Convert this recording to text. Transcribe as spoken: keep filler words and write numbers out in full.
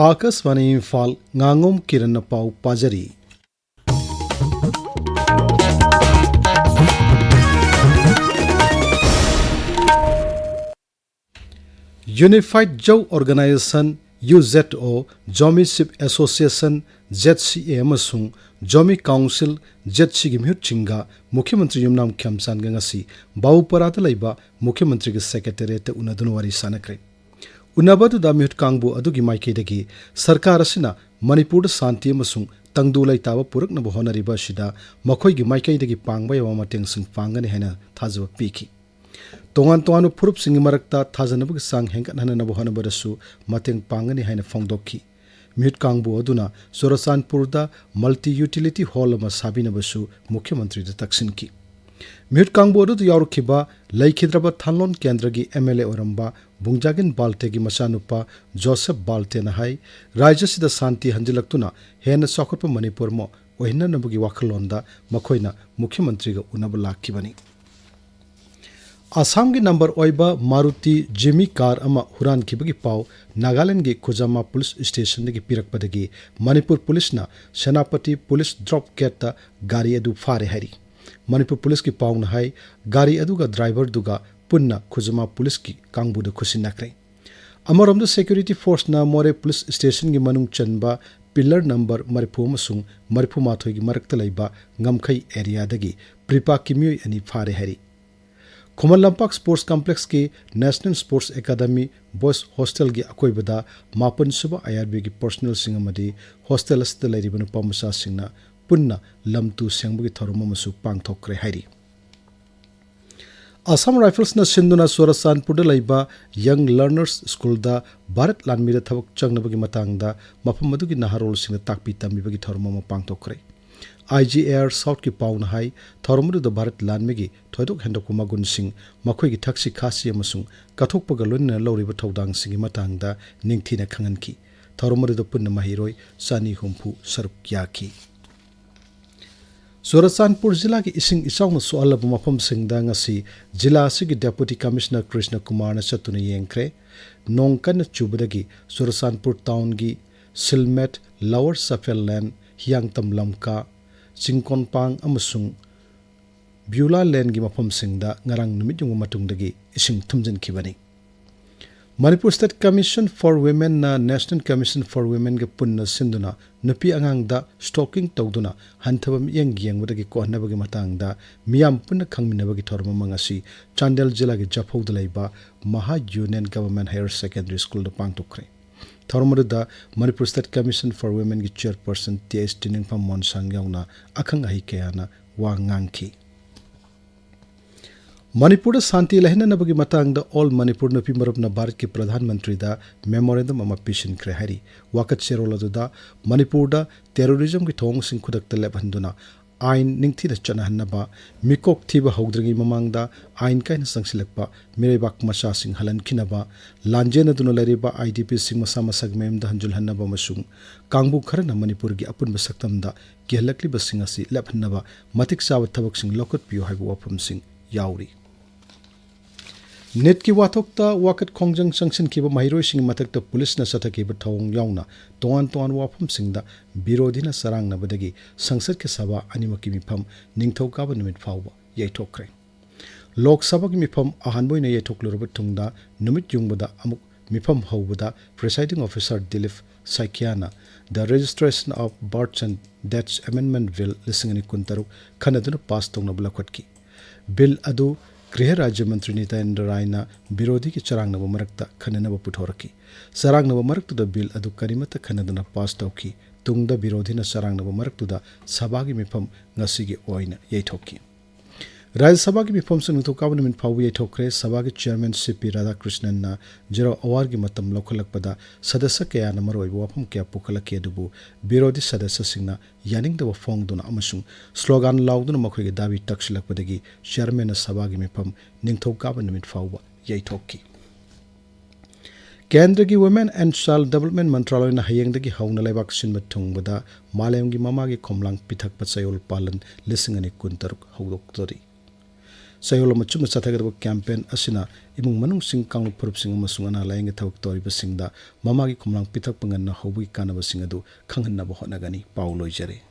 ꯑꯥꯀꯥꯁꯕꯥꯅꯤ ꯏꯝꯐꯥꯜ, ꯉꯥꯉꯣꯝ ꯀꯤꯔꯟꯅ ꯄꯥꯎ ꯄꯥꯖꯔꯤ꯫ Unified Zo Organization, U Z O, Zomi Chief Association, Z C A, ꯑꯃꯁꯨꯡ Zomi Council, ꯖꯦꯠ ꯁꯤꯒꯤ ꯃꯤꯍꯨꯠꯁꯤꯡꯒ ꯃꯨꯈ꯭ꯌ ꯃꯟꯇ꯭ꯔꯤ ꯌꯨꯝꯅꯥꯝ ꯈꯦꯝꯆꯥꯟꯒ ꯉꯁꯤ ꯕꯥꯕꯨꯄꯥꯔꯥꯗ ꯂꯩꯕ ꯃꯨꯈ꯭ꯌ ꯃꯟꯇ꯭ꯔꯤꯒꯤ ꯁꯦꯀ꯭ꯔꯦꯇꯦꯔꯤꯌꯦꯠꯇ ꯎꯅꯗꯨꯅ ꯋꯥꯔꯤ ꯁꯥꯟꯅꯈ꯭ꯔꯦ꯫ ꯎꯅꯕ ꯑꯗꯨꯗ ꯃꯤꯍꯨꯠ ꯀꯥꯡꯕꯨ ꯑꯗꯨꯒꯤ ꯃꯥꯏꯀꯩꯗꯒꯤ ꯁꯔꯀꯥꯔ ꯑꯁꯤꯅ ꯃꯅꯤꯄꯨꯔꯗ ꯁꯥꯟꯇꯤ ꯑꯃꯁꯨꯡ ꯇꯪꯗꯨ ꯂꯩꯇꯥꯕ ꯄꯨꯔꯛꯅꯕ ꯍꯣꯠꯅꯔꯤꯕ ꯑꯁꯤꯗ ꯃꯈꯣꯏꯒꯤ ꯃꯥꯏꯀꯩꯗꯒꯤ ꯄꯥꯡꯕ ꯌꯥꯕ ꯃꯇꯦꯡꯁꯤꯡ ꯄꯥꯡꯒꯅꯤ ꯍꯥꯏꯅ ꯊꯥꯖꯕ ꯄꯤꯈꯤ꯫ ꯇꯣꯉꯥꯟ ꯇꯣꯉꯥꯟꯕ ꯐꯨꯔꯨꯞꯁꯤꯡꯒꯤ ꯃꯔꯛꯇ ꯊꯥꯖꯅꯕꯒꯤ ꯆꯥꯡ ꯍꯦꯟꯒꯠꯍꯟꯅꯕ ꯍꯣꯠꯅꯕꯗꯁꯨ ꯃꯇꯦꯡ ꯄꯥꯡꯒꯅꯤ ꯍꯥꯏꯅ ꯐꯣꯡꯗꯣꯛꯈꯤ꯫ ꯃꯤꯍꯨꯠ ꯀꯥꯡꯕꯨ ꯑꯗꯨꯅ ꯆꯨꯔꯆꯥꯟꯄꯨꯔꯗ multi utility hall ꯑꯃ ꯁꯥꯕꯤꯅꯕꯁꯨ ꯃꯨꯈ꯭ꯌ ꯃꯟꯇ꯭ꯔꯤꯗ ꯇꯛꯁꯤꯟꯈꯤ꯫ ꯃꯤꯍꯨꯠ ꯀꯥꯡꯕꯨ ꯑꯗꯨꯗ ꯌꯥꯎꯔꯛꯈꯤꯕ ꯂꯩꯈꯤꯗ꯭ꯔꯕ ꯊꯥꯟꯂꯣꯟ ꯀꯦꯟꯗ꯭ꯔꯒꯤ ꯑꯦꯝ ꯑꯦꯜ ꯑꯦ ꯑꯣꯏꯔꯝꯕ ꯕꯨꯡꯖꯥꯒꯤꯟ ꯕꯥꯜꯇꯦꯒꯤ ꯃꯆꯥꯅꯨꯄꯥ ꯖꯣꯁꯦꯐ ꯕꯥꯜꯇꯦꯅ ꯍꯥꯏ, ꯔꯥꯖ꯭ꯌ ꯑꯁꯤꯗ ꯁꯥꯟꯇꯤ ꯍꯟꯖꯤꯜꯂꯛꯇꯨꯅ ꯍꯦꯟꯅ ꯆꯥꯎꯈꯠꯄ ꯃꯅꯤꯄꯨꯔ ꯑꯃ ꯑꯣꯏꯍꯟꯅꯅꯕꯒꯤ ꯋꯥꯈꯜꯂꯣꯟꯗ ꯃꯈꯣꯏꯅ ꯃꯨꯈ꯭ꯌ ꯃꯟꯇ꯭ꯔꯤꯒ ꯎꯅꯕ ꯂꯥꯛꯈꯤꯕꯅꯤ꯫ ꯑꯁꯥꯝꯒꯤ ꯅꯝꯕꯔ ꯑꯣꯏꯕ ꯃꯥꯔꯨꯇꯤ ꯖꯤꯃꯤ ꯀꯥꯔ ꯑꯃ ꯍꯨꯔꯥꯟꯈꯤꯕꯒꯤ ꯄꯥꯎ ꯅꯥꯒꯥꯂꯦꯟꯗꯒꯤ ꯈꯨꯖꯥꯃꯥ ꯄꯨꯂꯤꯁ ꯁ꯭ꯇꯦꯁꯟꯗꯒꯤ ꯄꯤꯔꯛꯄꯗꯒꯤ ꯃꯅꯤꯄꯨꯔ ꯄꯨꯂꯤꯁꯅ ꯁꯦꯅꯥꯄꯇꯤ ꯄꯨꯂꯤꯁ ꯗ꯭ꯔꯣꯞ ꯒꯦꯠꯇ ꯒꯥꯔꯤ ꯑꯗꯨ ꯐꯥꯔꯦ ꯍꯥꯏꯔꯤ꯫ ꯃꯅꯤꯄꯨꯔ ꯄꯨꯂꯤꯁꯀꯤ ꯄꯥꯎꯅ ꯍꯥꯏ, ꯒꯥꯔꯤ ꯑꯗꯨꯒ ꯗ꯭ꯔꯥꯏꯚꯔꯗꯨꯒ ꯄꯨꯟꯅ ꯈꯨꯖꯃꯥ ꯄꯨꯂꯤꯁꯀꯤ ꯀꯥꯡꯕꯨꯗ ꯈꯨꯠꯁꯤꯟꯅꯈ꯭ꯔꯦ꯫ ꯑꯃꯔꯣꯝꯗ, ꯁꯦꯀ꯭ꯌꯨꯔꯤꯇꯤ ꯐꯣꯔꯁꯅ ꯃꯣꯔꯦ ꯄꯨꯂꯤꯁ ꯁ꯭ꯇꯦꯁꯟꯒꯤ ꯃꯅꯨꯡ ꯆꯟꯕ ꯄꯤꯂꯔ ꯅꯝꯕꯔ ꯃꯔꯤꯐꯨ ꯑꯃꯁꯨꯡ ꯃꯔꯤꯐꯨ ꯃꯥꯊꯣꯏꯒꯤ ꯃꯔꯛꯇ ꯂꯩꯕ ꯉꯝꯈꯩ ꯑꯦꯔꯤꯌꯥꯗꯒꯤ ꯄ꯭ꯔꯤꯄꯥꯛꯀꯤ ꯃꯤꯑꯣꯏ ꯑꯅꯤ ꯐꯥꯔꯦ ꯍꯥꯏꯔꯤ꯫ ꯈꯨꯃꯟ ꯂꯝꯄꯥꯛ ꯁ꯭ꯄꯣꯔꯠꯁ ꯀꯝꯄ꯭ꯂꯦꯛꯁꯀꯤ ꯅꯦꯁꯅꯦꯜ ꯁ꯭ꯄꯣꯔꯠꯁ ꯑꯦꯀꯥꯗꯃꯤ ꯕꯣꯏꯁ ꯍꯣꯁꯇꯦꯜꯒꯤ ꯑꯀꯣꯏꯕꯗ ꯃꯥꯄꯟ ꯁꯨꯕ ꯑꯥꯏ ꯑꯥꯔ ꯕꯤꯒꯤ ꯄꯔꯁꯣꯅꯦꯜꯁꯤꯡ ꯑꯃꯗꯤ ꯍꯣꯁꯇꯦꯜ ꯑꯁꯤꯗ ꯂꯩꯔꯤꯕ ꯅꯨꯄꯥ ꯃꯆꯥꯁꯤꯡꯅ ꯄꯨꯟꯅ ꯂꯝ ꯇꯨ ꯁꯦꯡꯕꯒꯤ ꯊꯧꯔꯝ ꯑꯃꯁꯨ ꯄꯥꯡꯊꯣꯛꯈ꯭ꯔꯦ ꯍꯥꯏꯔꯤ꯫ ꯑꯁꯥꯝ ꯔꯥꯏꯐꯜꯁꯅ ꯁꯤꯟꯗꯨꯅ ꯆꯨꯔꯆꯥꯟꯄꯨꯔꯗ ꯂꯩꯕ ꯌꯪ ꯂꯔꯅꯔꯁ ꯁ꯭ꯀꯨꯜꯗ ꯚꯥꯔꯠ ꯂꯥꯟꯃꯤꯗ ꯊꯕꯛ ꯆꯪꯅꯕꯒꯤ ꯃꯇꯥꯡꯗ ꯃꯐꯝ ꯑꯗꯨꯒꯤ ꯅꯍꯥꯔꯣꯜꯁꯤꯡꯗ ꯇꯥꯛꯄꯤ ꯇꯝꯕꯤꯕꯒꯤ ꯊꯧꯔꯝ ꯑꯃ ꯄꯥꯡꯊꯣꯛꯈ꯭ꯔꯦ꯫ ꯑꯥꯏ ꯖꯤ ꯑꯦ ꯑꯥꯔ ꯁꯥꯎꯠꯀꯤ ꯄꯥꯎꯅ ꯍꯥꯏ, ꯊꯧꯔꯝ ꯑꯗꯨꯗ ꯚꯥꯔꯠ ꯂꯥꯟꯃꯤꯒꯤ ꯊꯣꯏꯗꯣꯛ ꯍꯦꯟꯗꯣꯛꯄ ꯃꯒꯨꯟꯁꯤꯡ, ꯃꯈꯣꯏꯒꯤ ꯊꯛꯁꯤ ꯈꯥꯁꯤ ꯑꯃꯁꯨꯡ ꯀꯠꯊꯣꯛꯄꯒ ꯂꯣꯏꯅꯅ ꯂꯧꯔꯤꯕ ꯊꯧꯗꯥꯡꯁꯤꯡꯒꯤ ꯃꯇꯥꯡꯗ ꯅꯤꯡꯊꯤꯅ ꯈꯪꯍꯟꯈꯤ꯫ ꯊꯧꯔꯝ ꯑꯗꯨꯗ ꯄꯨꯟꯅ ꯃꯍꯩꯔꯣꯏ ꯆꯅꯤ ꯍꯨꯝꯐꯨ ꯁꯔꯨꯛ ꯌꯥꯈꯤ꯫ ꯆꯨꯔꯆꯥꯟꯄꯨꯔ ꯖꯤꯂꯥꯒꯤ ꯏꯁꯤꯡ ꯏꯆꯥꯎꯅ ꯁꯣꯛꯍꯜꯂꯕ ꯃꯐꯝꯁꯤꯡꯗ ꯉꯁꯤ ꯖꯤꯂꯥ ꯑꯁꯤꯒꯤ ꯗꯦꯄꯨꯇꯤ ꯀꯃꯤꯁꯅꯔ ꯀ꯭ꯔꯤꯁꯅ ꯀꯨꯃꯥꯔꯅ ꯆꯠꯇꯨꯅ ꯌꯦꯡꯈ꯭ꯔꯦ꯫ ꯅꯣꯡ ꯀꯟꯅ ꯆꯨꯕꯗꯒꯤ ꯆꯨꯔꯆꯥꯟꯄꯨꯔ ꯇꯥꯎꯟꯒꯤ ꯁꯤꯜꯃꯦꯠ, ꯂꯋꯔ ꯁꯐꯦꯜ ꯂꯦꯟ, ꯍꯤꯌꯥꯡꯇꯝ ꯂꯝꯀꯥ, ꯆꯤꯡꯀꯣꯟꯄꯥꯡ ꯑꯃꯁꯨꯡ ꯕ꯭ꯌꯨꯂꯥ ꯂꯦꯟꯒꯤ ꯃꯐꯝꯁꯤꯡꯗ ꯉꯔꯥꯡ ꯅꯨꯃꯤꯠ ꯌꯨꯡꯕ ꯃꯇꯨꯡꯗꯒꯤ ꯏꯁꯤꯡ ꯊꯨꯝꯖꯤꯟꯈꯤꯕꯅꯤ꯫ ꯃꯅꯤꯄꯨꯔ ꯁ꯭ꯇꯦꯠ ꯀꯃꯤꯁꯟ ꯐꯣꯔ ꯋꯤꯃꯦꯟꯅ ꯅꯦꯁꯅꯦꯜ ꯀꯃꯤꯁꯟ ꯐꯣꯔ ꯋꯤꯃꯦꯟꯒ ꯄꯨꯟꯅ ꯁꯤꯟꯗꯨꯅ ꯅꯨꯄꯤ ꯑꯉꯥꯡꯗ ꯁ꯭ꯇꯣꯀꯤꯡ ꯇꯧꯗꯨꯅ ꯍꯟꯊꯕ ꯃꯤꯠꯌꯦꯡ ꯌꯦꯡꯕꯗꯒꯤ ꯀꯣꯛꯍꯟꯅꯕꯒꯤ ꯃꯇꯥꯡꯗ ꯃꯤꯌꯥꯝ ꯄꯨꯟꯅ ꯈꯪꯃꯤꯟꯅꯕꯒꯤ ꯊꯧꯔꯝ ꯑꯃ ꯉꯁꯤ ꯆꯥꯟꯗꯦꯜ ꯖꯤꯂꯥꯒꯤ ꯖꯐꯧꯗ ꯂꯩꯕ ꯃꯍꯥ ꯌꯨꯅꯤꯌꯟ ꯒꯚꯔꯟꯃꯦꯟ ꯍꯥꯌꯔ ꯁꯦꯀꯦꯟꯗꯔꯤ ꯁ꯭ꯀꯨꯜꯗ ꯄꯥꯡꯊꯣꯛꯈ꯭ꯔꯦ꯫ ꯊꯧꯔꯝ ꯑꯗꯨꯗ ꯃꯅꯤꯄꯨꯔ ꯁ꯭ꯇꯦꯠ ꯀꯃꯤꯁꯟ ꯐꯣꯔ ꯋꯤꯃꯦꯟꯒꯤ chairperson T H Tiningpham Monsang ꯌꯥꯎꯅ ꯑꯈꯪ ꯑꯍꯩ ꯀꯌꯥꯅ ꯋꯥ ꯉꯥꯡꯈꯤ꯫ ꯃꯅꯤꯄꯨꯔꯗ ꯁꯥꯟꯇꯤ ꯂꯩꯍꯟꯅꯅꯕꯒꯤ ꯃꯇꯥꯡꯗ ꯑꯣꯜ ꯃꯅꯤꯄꯨꯔ ꯅꯨꯄꯤ ꯃꯔꯨꯞꯅ ꯚꯥꯔꯠꯀꯤ ꯄ꯭ꯔꯙꯥꯟ ꯃꯟꯇ꯭ꯔꯤꯗ ꯃꯦꯃꯣꯔꯦꯟꯗꯝ ꯑꯃ ꯄꯤꯁꯤꯟꯈ꯭ꯔꯦ ꯍꯥꯏꯔꯤ꯫ ꯋꯥꯀꯠ ꯆꯦꯔꯣꯜ ꯑꯗꯨꯗ ꯃꯅꯤꯄꯨꯔꯗ ꯇꯦꯔꯣꯔꯤꯖꯝꯒꯤ ꯊꯧꯑꯣꯡꯁꯤꯡ ꯈꯨꯗꯛꯇ ꯂꯦꯞꯍꯟꯗꯨꯅ ꯑꯥꯏꯟ ꯅꯤꯡꯊꯤꯅ ꯆꯠꯅꯍꯟꯅꯕ, ꯃꯤꯀꯣꯛ ꯊꯤꯕ ꯍꯧꯗ꯭ꯔꯤꯉꯩ ꯃꯃꯥꯡꯗ ꯑꯥꯏꯟ ꯀꯥꯏꯅ ꯆꯪꯁꯤꯜꯂꯛꯄ ꯃꯤꯔꯩꯕꯥꯛ ꯃꯆꯥꯁꯤꯡ ꯍꯜꯍꯟꯈꯤꯅꯕ, ꯂꯥꯟꯖꯦꯟꯅꯗꯨꯅ ꯂꯩꯔꯤꯕ ꯑꯥꯏ ꯗꯤ ꯄꯤꯁꯤꯡ ꯃꯁꯥ ꯃꯁꯥꯒꯤ ꯃꯌꯨꯝꯗ ꯍꯟꯖꯤꯜꯍꯟꯅꯕ ꯑꯃꯁꯨꯡ ꯀꯥꯡꯕꯨ ꯈꯔꯅ ꯃꯅꯤꯄꯨꯔꯒꯤ ꯑꯄꯨꯟꯕ ꯁꯛꯇꯝꯗ ꯀꯤꯍꯜꯂꯛꯂꯤꯕꯁꯤꯡ ꯑꯁꯤ ꯂꯦꯞꯍꯟꯅꯕ ꯃꯇꯤꯛ ꯆꯥꯕ ꯊꯕꯛꯁꯤꯡ ꯂꯧꯈꯠꯄꯤꯌꯨ ꯍꯥꯏꯕ ꯋꯥꯐꯝꯁꯤꯡ ꯌꯥꯎꯔꯤ꯫ ꯅꯤꯠꯀꯤ ꯋꯥꯊꯣꯛꯇ ꯋꯥꯀꯠ ꯈꯣꯡꯖꯪ ꯆꯪꯁꯤꯟꯈꯤꯕ ꯃꯍꯩꯔꯣꯏꯁꯤꯡꯒꯤ ꯃꯊꯛꯇ ꯄꯨꯂꯤꯁꯅ ꯆꯠꯊꯈꯤꯕ ꯊꯧꯑꯣꯡ ꯌꯥꯎꯅ ꯇꯣꯉꯥꯟ ꯇꯣꯉꯥꯟꯕ ꯋꯥꯐꯝꯁꯤꯡꯗ ꯕꯤꯔꯣꯙꯤꯅ ꯆꯔꯥꯡꯅꯕꯗꯒꯤ ꯁꯪꯁꯠꯀꯤ ꯁꯚꯥ ꯑꯅꯤꯃꯛꯀꯤ ꯃꯤꯐꯝ ꯅꯤꯡꯊꯧꯀꯥꯕ ꯅꯨꯃꯤꯠ ꯐꯥꯎꯕ ꯌꯩꯊꯣꯛꯈ꯭ꯔꯦ꯫ ꯂꯣꯛ ꯁꯚꯥꯒꯤ ꯃꯤꯐꯝ ꯑꯍꯥꯟꯕ ꯑꯣꯏꯅ ꯌꯩꯊꯣꯛꯂꯨꯔꯕ ꯇꯨꯡꯗ ꯅꯨꯃꯤꯠ ꯌꯨꯡꯕꯗ ꯑꯃꯨꯛ ꯃꯤꯐꯝ ꯍꯧꯕꯗ presiding officer Dilip ꯁꯥꯏꯀꯤꯌꯥꯅ The Registration of Births and Deaths Amendment Bill ꯂꯤꯁꯤꯡ ꯑꯅꯤ ꯀꯨꯟꯇꯔꯨꯛ ꯈꯟꯅꯗꯨꯅ ꯄꯥꯁ ꯇꯧꯅꯕ ꯂꯧꯈꯠꯈꯤ꯫ ꯕꯤꯜ ꯑꯗꯨ ꯒ꯭ꯔꯤꯍ ꯔꯥꯖ꯭ꯌ ꯃꯟꯇ꯭ꯔꯤ ꯅꯤꯇꯦꯟꯗ꯭ꯔ ꯔꯥꯏꯅ ꯕꯤꯔꯣꯙꯤꯒꯤ ꯆꯔꯥꯡꯅꯕ ꯃꯔꯛꯇ ꯈꯟꯅꯅꯕ ꯄꯨꯊꯣꯔꯛꯈꯤ꯫ ꯆꯔꯥꯡꯅꯕ ꯃꯔꯛꯇꯨꯗ ꯕꯤꯜ ꯑꯗꯨ ꯀꯔꯤꯃꯠꯇ ꯈꯟꯅꯗꯅ ꯄꯥꯁ ꯇꯧꯈꯤ꯫ ꯇꯨꯡꯗ ꯕꯤꯔꯣꯙꯤꯅ ꯆꯔꯥꯡꯅꯕ ꯃꯔꯛꯇꯨꯗ ꯁꯚꯥꯒꯤ ꯃꯤꯐꯝ ꯉꯁꯤꯒꯤ ꯑꯣꯏꯅ ꯌꯩꯊꯣꯛꯈꯤ꯫ ꯔꯥꯖ꯭ꯌ ꯁꯚꯥꯒꯤ ꯃꯤꯐꯝꯁꯨ ꯅꯤꯡꯊꯧꯀꯥꯕ ꯅꯨꯃꯤꯠ ꯐꯥꯎꯕ ꯌꯩꯊꯣꯛꯈ꯭ꯔꯦ꯫ ꯁꯚꯥꯒꯤ ꯆꯤꯌꯔꯃꯦꯟ ꯁꯤ ꯄꯤ ꯔꯥꯙꯥꯀ꯭ꯔꯤꯁꯅꯟꯅ zero hourꯒꯤ ꯃꯇꯝ ꯂꯧꯈꯠꯂꯛꯄꯗ ꯁꯗꯁ꯭ꯌ ꯀꯌꯥꯅ ꯃꯔꯨꯑꯣꯏꯕ ꯋꯥꯐꯝ ꯀꯌꯥ ꯄꯨꯈꯠꯂꯛꯈꯤ, ꯑꯗꯨꯕꯨ ꯕꯤꯔꯣꯙꯤ ꯁꯗꯁ꯭ꯌꯁꯤꯡꯅ ꯌꯥꯅꯤꯡꯗꯕ ꯐꯣꯡꯗꯨꯅ ꯑꯃꯁꯨꯡ ꯁ꯭ꯂꯣꯒꯥꯟ ꯂꯥꯎꯗꯨꯅ ꯃꯈꯣꯏꯒꯤ ꯗꯥꯕꯤ ꯇꯛꯁꯤꯜꯂꯛꯄꯗꯒꯤ ꯆꯤꯌꯔꯃꯦꯟꯅ ꯁꯚꯥꯒꯤ ꯃꯤꯐꯝ ꯅꯤꯡꯊꯧꯀꯥꯕ ꯅꯨꯃꯤꯠ ꯐꯥꯎꯕ ꯌꯩꯊꯣꯛꯈꯤ꯫ ꯀꯦꯟꯗ꯭ꯔꯒꯤ Women and Child Development ꯃꯟꯇ꯭ꯔꯥꯂꯣꯏꯅ ꯍꯌꯦꯡꯗꯒꯤ ꯍꯧꯅ ꯂꯩꯕꯥꯛ ꯁꯤꯟꯕ ꯊꯨꯡꯕꯗ ꯃꯥꯂꯦꯝꯒꯤ ꯃꯃꯥꯒꯤ ꯈꯣꯝꯂꯥꯡ ꯄꯤꯊꯛꯄ ꯆꯌꯣꯜ ꯄꯥꯂꯟ ꯂꯤꯁꯤꯡ ꯑꯅꯤ ꯀꯨꯟꯇꯔꯨꯛ ꯍꯧꯗꯣꯛꯇꯣꯔꯤ꯫ ꯆꯌꯣꯜ ꯑꯃ ꯆꯨꯞꯅ ꯆꯠꯊꯒꯗꯕ ꯀꯦꯝꯄꯦꯟ ꯑꯁꯤꯅ ꯏꯃꯨꯡ ꯃꯅꯨꯡꯁꯤꯡ, ꯀꯥꯡꯂꯨꯞ ꯐꯨꯔꯨꯞꯁꯤꯡ ꯑꯃꯁꯨꯡ ꯑꯅꯥ ꯂꯥꯌꯦꯡꯒꯤ ꯊꯕꯛ ꯇꯧꯔꯤꯕꯁꯤꯡꯗ ꯃꯃꯥꯒꯤ ꯈꯣꯝꯂꯥꯡ ꯄꯤꯊꯛꯄ ꯉꯟꯅ ꯍꯧꯕꯒꯤ ꯀꯥꯟꯅꯕꯁꯤꯡ ꯑꯗꯨ ꯈꯪꯍꯟꯅꯕ ꯍꯣꯠꯅꯒꯅꯤ꯫ ꯄꯥꯎ ꯂꯣꯏꯖꯔꯦ꯫